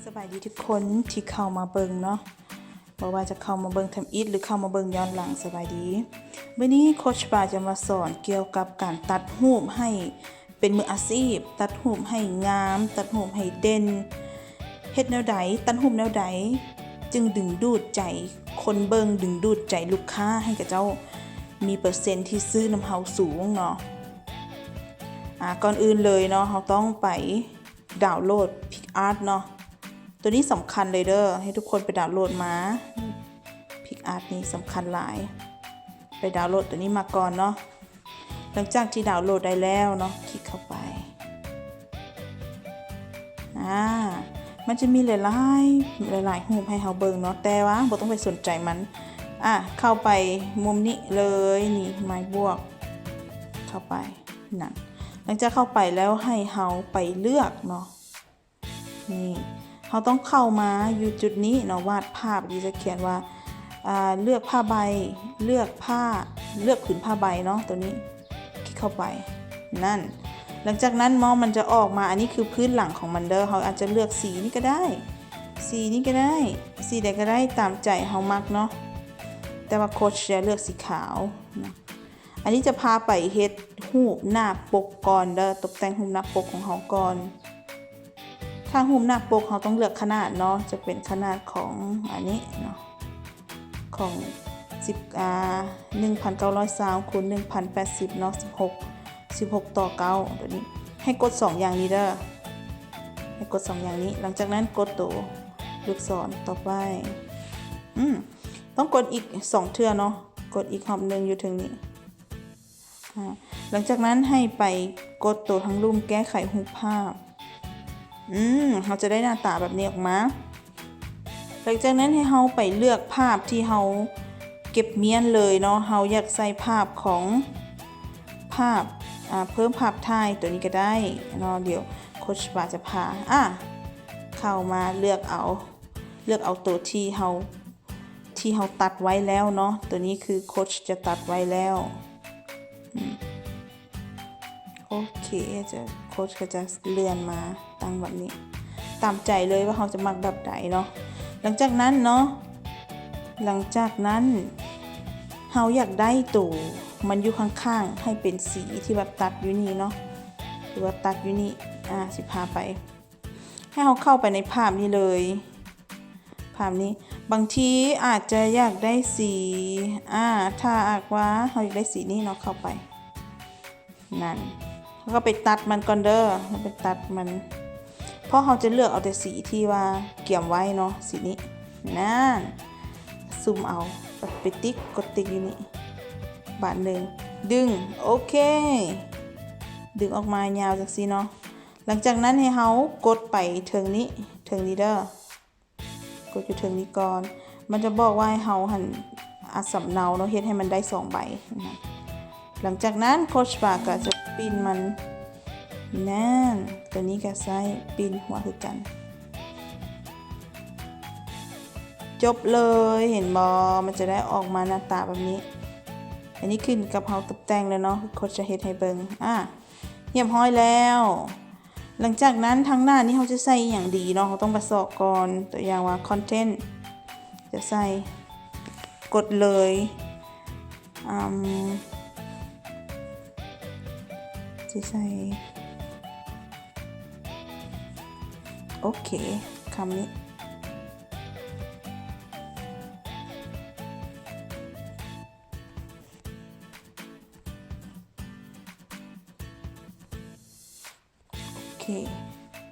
ສະບາຍດີທຸກຄົນທີ່ເຂົ້າມາເບິ່ງເນາະ, ບໍ່ວ່າຈະເຂົ້າມາເບິ່ງທຳອິດ ຫຼື ເຂົ້າມາເບິ່ງຍ້ອນຫຼັງ, ສະບາຍດີ. ມື້ນີ້ໂຄດບາຈະມາສອນກ່ຽວກັບການຕັດຮູບໃຫ້ເປັນມືອາຊີບ, ຕັດຮູບໃຫ້ງາມ, ຕັດຮູບໃຫ້ເດັ່ນ. ເຮັດແນວໃດ, ຕັດຮູບແນວໃດຈຶ່ງດຶງດູດໃຈຄົນເບິ່ງ, ດຶງດູດໃຈລູກຄ້າໃຫ້ເຂົາເຈົ້າມີເປີເຊັນທີ່ຊື້ນຳເຮົາສູງເນາະ. ອາ ກ່ອນອື່ນເລີຍເນາະ, ເຮົາຕ້ອງໄປ ດາວໂຫຼດ PicsArt ເນາະ. ໂຕນີ້ສຳຄັນເລີຍເດີ, ໃຫ້ທຸກຄົນໄປດາວໂຫຼດມາ. PicsArt ນີ້ສຳຄັນຫຼາຍ. ໄປດາວໂຫຼດໂຕນີ້ມາກ່ອນເນາະ. ຫຼັງຈາກທີ່ດາວໂຫຼດໄດ້ແລ້ວເນາະ, ຄລິກເຂົ້າໄປ. ອາ ມັນຈະມີຫຼາຍໆ ຫຼາຍໆຮູບໃຫ້ເຮົາເບິ່ງເນາະ, ແຕ່ວ່າບໍ່ຕ້ອງໄປສົນໃຈມັນ. ອາ ເຂົ້າໄປມຸມນີ້ເລີຍ, ນີ້ ໄມ້ບວກ ເຂົ້າໄປ. ນັ້ນ ຫຼັງຈາກເຂົ້າໄປແລ້ວ ໃຫ້ເຮົາໄປເລືອກເນາະ. ນີ້ ເຮົາຕ້ອງເຂົ້າມາຢູ່ຈຸດນີ້ເນາະ, ວາດພາບ ທີ່ຈະຂຽນວ່າ ອາ ເລືອກຜ້າໃບ, ເລືອກຜ້າ, ເລືອກຜືນຜ້າໃບເນາະ. ໂຕນີ້ ຄລິກເຂົ້າໄປ. ນັ້ນ ຫຼັງຈາກນັ້ນເນາະ ມັນຈະອອກມາ, ອັນນີ້ຄືພື້ນຫຼັງຂອງມັນເດີ. ເຮົາອາດຈະເລືອກສີນີ້ກໍໄດ້, ສີນີ້ກໍໄດ້, ສີໃດກໍໄດ້ຕາມໃຈເຮົາມັກເນາະ, ແຕ່ວ່າໂຄດຈະເລືອກສີຂາວນະ. ອັນນີ້ຈະພາໄປເຮັດຮູບໜ້າປົກກ່ອນເດີ, ຕົບແຕ່ງຮູບໜ້າປົກຂອງເຮົາກ່ອນ. ຖ້າຮູບໜ້າປົກເຮົາຕ້ອງເລືອກຂະໜາດເນາະ, ຈະເປັນຂະໜາດຂອງອັນນີ້ເນາະ, ຂອງສິບ ອາ ໜຶ່ງພັນເກົ້າຮ້ອຍຊາວຄູນໜຶ່ງພັນແປດສິບເນາະ, ສິບຫົກ ສິບຫົກຕໍ່ເກົ້າ ໂຕນີ້. ໃຫ້ກົດສອງຢ່າງນີ້ເດີ, ໃຫ້ກົດສອງຢ່າງນີ້. ຫຼັງຈາກນັ້ນກົດໂຕລູກສອນຕໍ່ໄປ. ອືມ ຕ້ອງກົດອີກສອງເທື່ອເນາະ, ກົດອີກຮອບໜຶ່ງຢູ່ເທິງນີ້. ອາ ຫຼັງຈາກນັ້ນໃຫ້ໄປກົດໂຕທາງລຸ່ມແກ້ໄຂຮູບພາບ. ອືມ ເຮົາຈະໄດ້ໜ້າຕາແບບນີ້ອອກມາ. ຫຼັງຈາກນັ້ນໃຫ້ເຮົາໄປເລືອກພາບທີ່ເຮົາເກັບມ້ຽນເລີຍເນາະ, ເຮົາຢາກໃສ່ພາບຂອງ ພາບ ອາ ເພີ່ມພາບຖ່າຍໂຕນີ້ກໍໄດ້ເນາະ. ດຽວໂຄດບາຈະພາ ອາ ເຂົ້າມາເລືອກເອົາ, ເລືອກເອົາໂຕທີ່ເຮົາ ທີ່ເຮົາຕັດໄວ້ແລ້ວເນາະ, ໂຕນີ້ຄືໂຄດຈະຕັດໄວ້ແລ້ວ. ອືມ ໂອເຄ ຈະ ໂຄດກໍຈະເລື່ອນມາຕັ້ງແບບນີ້, ຕາມໃຈເລີຍວ່າເຮົາຈະມັກແບບໃດເນາະ. ຫຼັງຈາກນັ້ນເນາະ, ຫຼັງຈາກນັ້ນເຮົາຢາກໄດ້ໂຕມັນຢູ່ຂ້າງໆ ໃຫ້ເປັນສີທີ່ວ່າຕັດຢູ່ນີ້ເນາະ, ຫຼືວ່າຕັດຢູ່ນີ້. ອາ ຊິພາໄປ ໃຫ້ເຮົາເຂົ້າໄປໃນພາບນີ້ເລີຍ, ພາບນີ້. ບາງທີອາດຈະຢາກໄດ້ສີ ອາ ຖ້າຫາກວ່າເຮົາຢາກໄດ້ສີນີ້ເນາະ, ເຂົ້າໄປ ນັ້ນ ເຮົາກໍໄປຕັດມັນກ່ອນເດີ, ເຮົາໄປຕັດມັນ ເພາະເຮົາຈະເລືອກເອົາແຕ່ສີທີ່ວ່າກຽມໄວ້ເນາະ, ສີນີ້. ນັ້ນ ຊູມເອົາ, ໄປຕິກ, ກົດຕິກຢູ່ນີ້ບາດໜຶ່ງ, ດຶງ, ໂອເຄ ດຶງອອກມາຍາວຈັ່ງຊີ້ເນາະ. ຫຼັງຈາກນັ້ນໃຫ້ເຮົາກົດໄປເທິງນີ້, ເທິງນີ້ເດີ, ກົດຢູ່ເທິງນີ້ກ່ອນ. ມັນຈະບອກວ່າໃຫ້ເຮົາຫັ້ນອັດສຳເນົາເນາະ, ເຮັດໃຫ້ມັນໄດ້ສອງໃບນະ. ຫຼັງຈາກນັ້ນໂຄດບາກໍຈະປິ່ນມັນ. ນັ້ນ ໂຕນີ້ກໍໃຊ້ປິ່ນຫົວຄືກັນ. ຈົບເລີຍ, ເຫັນບໍ່? ມັນຈະໄດ້ອອກມາໜ້າຕາແບບນີ້. ອັນນີ້ຂຶ້ນກັບເຮົາຕົບແຕ່ງແລ້ວເນາະ, ໂຄດຈະເຮັດໃຫ້ເບິ່ງ. ອາ ຮຽບຮ້ອຍແລ້ວ. ຫຼັງຈາກນັ້ນທາງໜ້ານີ້ເຮົາຈະໃສ່ອີ່ຫຍັງດີເນາະ, ເຮົາຕ້ອງໄປຊອກກ່ອນ. ຕົວຢ່າງວ່າຄອນເທັນ ຈະໃສ່ ກົດເລີຍ. ອາ ຊິໃສ່ ໂອເຄ ຄຳນີ້. ໂອເຄ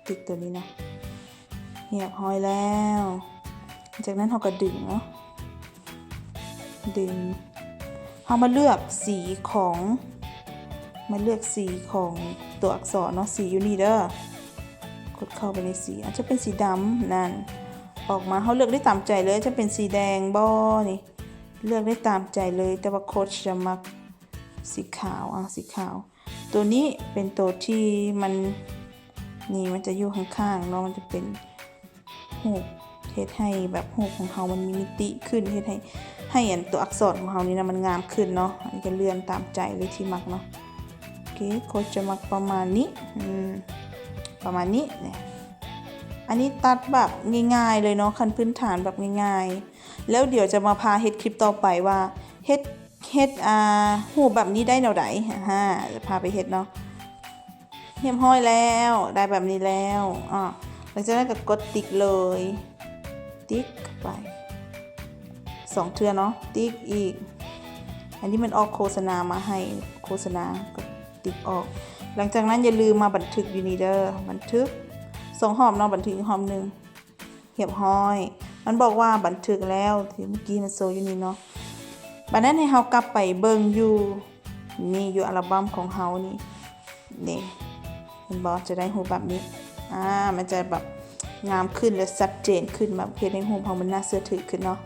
ຕິກຕົວນີ້ເນາະ, ຮຽບຮ້ອຍແລ້ວ. ຈາກນັ້ນເຮົາກໍດຶງເນາະ, ດຶງ. ເຮົາມາເລືອກສີຂອງ, ມາເລືອກສີຂອງຕົວອັກສອນເນາະ, ສີຢູ່ນີ້ເດີ. ກົດເຂົ້າໄປໃນສີ, ອາດຈະເປັນສີດຳ. ນັ້ນ ອອກມາ, ເຮົາເລືອກໄດ້ຕາມໃຈເລີຍ, ຈະເປັນສີແດງບໍ່ນີ້, ເລືອກໄດ້ຕາມໃຈເລີຍ. ແຕ່ວ່າໂຄດຈະມັກສີຂາວ, ອາ ສີຂາວ. ຕົວນີ້ເປັນຕົວທີ່ມັນ ນີ້ມັນຈະຢູ່ຂ້າງໆເນາະ, ມັນຈະເປັນຮູບ ເຮັດໃຫ້ແບບຮູບຂອງເຮົາມັນມີມິຕິຂຶ້ນ, ເຮັດໃຫ້ ໃຫ້ອັນຕົວອັກສອນຂອງເຮົານີ້ນະ ມັນງາມຂຶ້ນເນາະ. ອັນນີ້ກໍເລື່ອນຕາມໃຈເລີຍທີ່ມັກເນາະ. ໂອເຄ ໂຄດຈະມັກປະມານນີ້, ອືມ ປະມານນີ້ແຫຼະ. ອັນນີ້ຕັດແບບງ່າຍໆເລີຍເນາະ ຂັ້ນພື້ນຖານແບບງ່າຍໆ ແລ້ວດຽວຈະມາພາເຮັດຄລິບຕໍ່ໄປວ່າເຮັດ ເຮັດ ອ່າ ຮູບແບບນີ້ໄດ້ແນວໃດ ອາ ຈະພາໄປເຮັດເນາະ. ຮຽບຮ້ອຍແລ້ວ ໄດ້ແບບນີ້ແລ້ວ ອາ ຫຼັງຈາກນັ້ນກໍກົດຕິກເລີຍ ຕິກເຂົ້າໄປສອງເທື່ອເນາະ ຕິກອີກ. ອັນນີ້ມັນອອກໂຄສະນາມາໃຫ້ ໂຄສະນາ ກໍຕິກອອກ. ຫຼັງຈາກນັ້ນຢ່າລືມມາບັນທຶກຢູ່ນີ້ເດີ ບັນທຶກສອງຮອບເນາະ ບັນທຶກອີກຮອບໜຶ່ງ. ຮຽບຮ້ອຍ ມັນບອກວ່າບັນທຶກແລ້ວ ທີ່ເມື່ອກີ້ມັນໂຊຢູ່ນີ້ເນາະ. ບາດນັ້ນໃຫ້ເຮົາກັບໄປເບິ່ງຢູ່ນີ້ ຢູ່ອັລະບັມຂອງເຮົານີ້ ນີ້ ເຫັນບໍ່ ຈະໄດ້ຮູບແບບນີ້ ອາ ມັນຈະແບບງາມຂຶ້ນ ແລະ ຊັດເຈນຂຶ້ນ ແບບເຮັດໃຫ້ຮູບເຮົາມັນໜ້າເຊື່ອຖືຂຶ້ນເນາະ.